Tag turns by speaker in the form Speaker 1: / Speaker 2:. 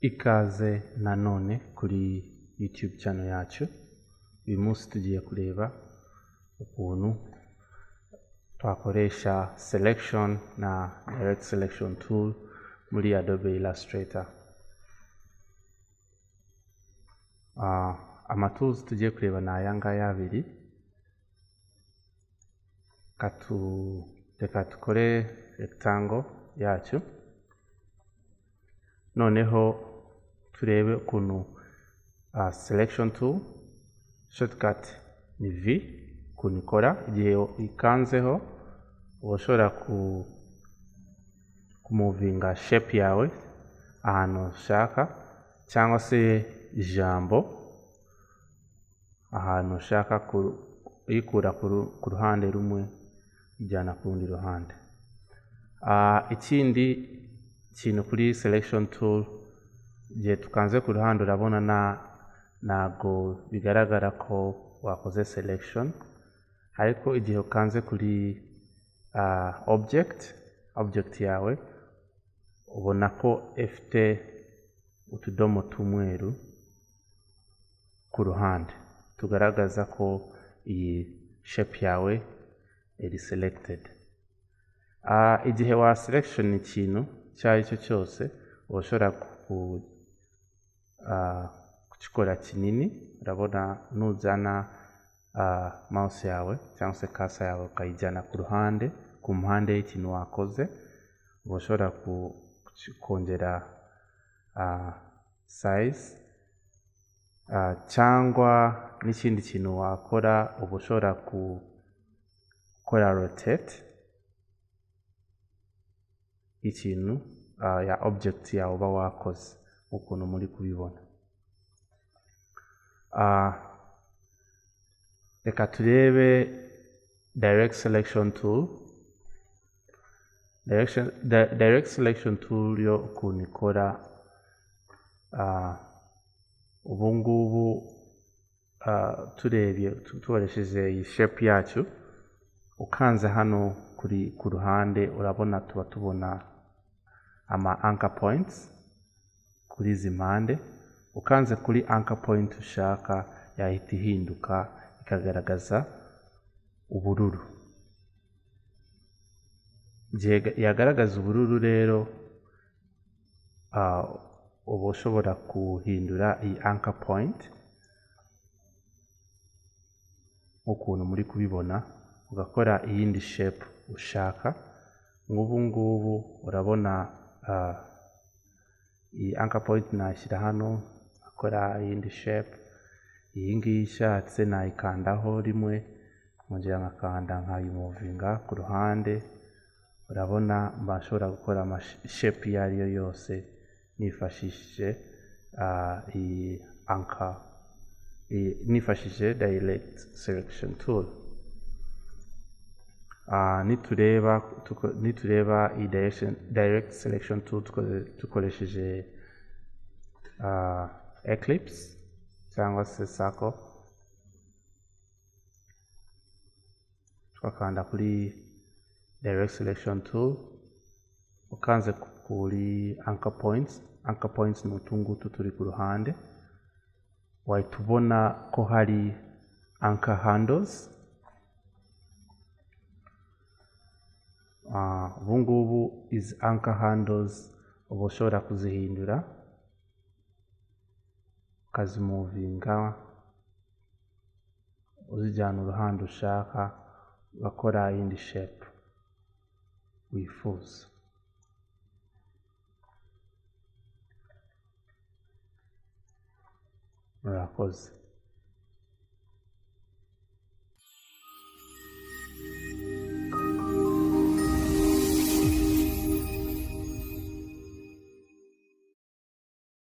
Speaker 1: Ikaze nanone kuri YouTube channel yacu. Uyu munsi tugiye kureba ukuntu twakoresha selection na direct selection tool muri Adobe Illustrator. Ama tools tugiye kureba ni aya ngaya abiri. Reka dukore rectangle yacu, noneho turebe ukuntu selection tool, shortcut ni V, ukuntu ikora. Igihe ikanzeho uba ushobora kumuvinga shape yawe ahantu ushaka, cyangwa se ijambo ahantu ushaka kuyikura ku ruhande rumwe ijyana ku rundi ruhande. Ikindi kintu kuri selection tool, igihe tukanze ku ruhande urabona ntago bigaragara ko wakoze selection, ariko igihe ukanze kuri object yawe ubona ko ifite utudomo tw'umweru ku ruhande tugaragaza ko iyi shape yawe iri selected. Igihe wa selection ikintu icyo ari cyo cyose, uba ushobora kugikora kinini. Urabona nujyana mouse yawe cyangwa se cursor yawe ukayijyana ku ruhande, ku mpande y'ikintu wakoze, uba ushobora kongera size, cyangwa n'ikindi kintu wakora, uba ushobora gukora rotate y'ikintu, ya object yawe uba wakoze, ukuntu muri kubibona. Reka turebe direct selection tool. Direct selection tool yo ukuntu ikora. Ubu ngubu turebye tukoresheje iyi shape yacu, ukanze hano kuri ku ruhande urabona tuba tubona ama anchor points kuri izi mpande. Ukanze kuri anchor point ushaka, yahita ihinduka ikagaragaza ubururu. Igihe yagaragaza ubururu rero, uba ushobora guhindura iyi anchor point nk'ukuntu muri kubibona, ugakora iyindi shape ushaka. Nk'ubu ngubu urabona iyi anchor point nashyira hano akora iyindi shape. Iyi ngiyi ishatse nayikandaho rimwe, nkongera nkakanda nkayimuvinga ku ruhande. Urabona mba nshobora gukora ama shape iyo ari yo yose nifashishije iyi anchor, nifashishije direct selection tool. Nitureba iyi direct selection tool dukoresheje ellipse cyangwa se circle, tukakanda kuri direct selection tool, ukanze kuri anchor points, anchor points ni utungutu turi ku ruhande, wahita ubona ko hari anchor handles. Ubu ngubu izi anchor handles uba ushobora kuzihindura, ukazimuvinga uzijyana uruhande ushaka, ugakora iyindi shape wifuza. Murakoze.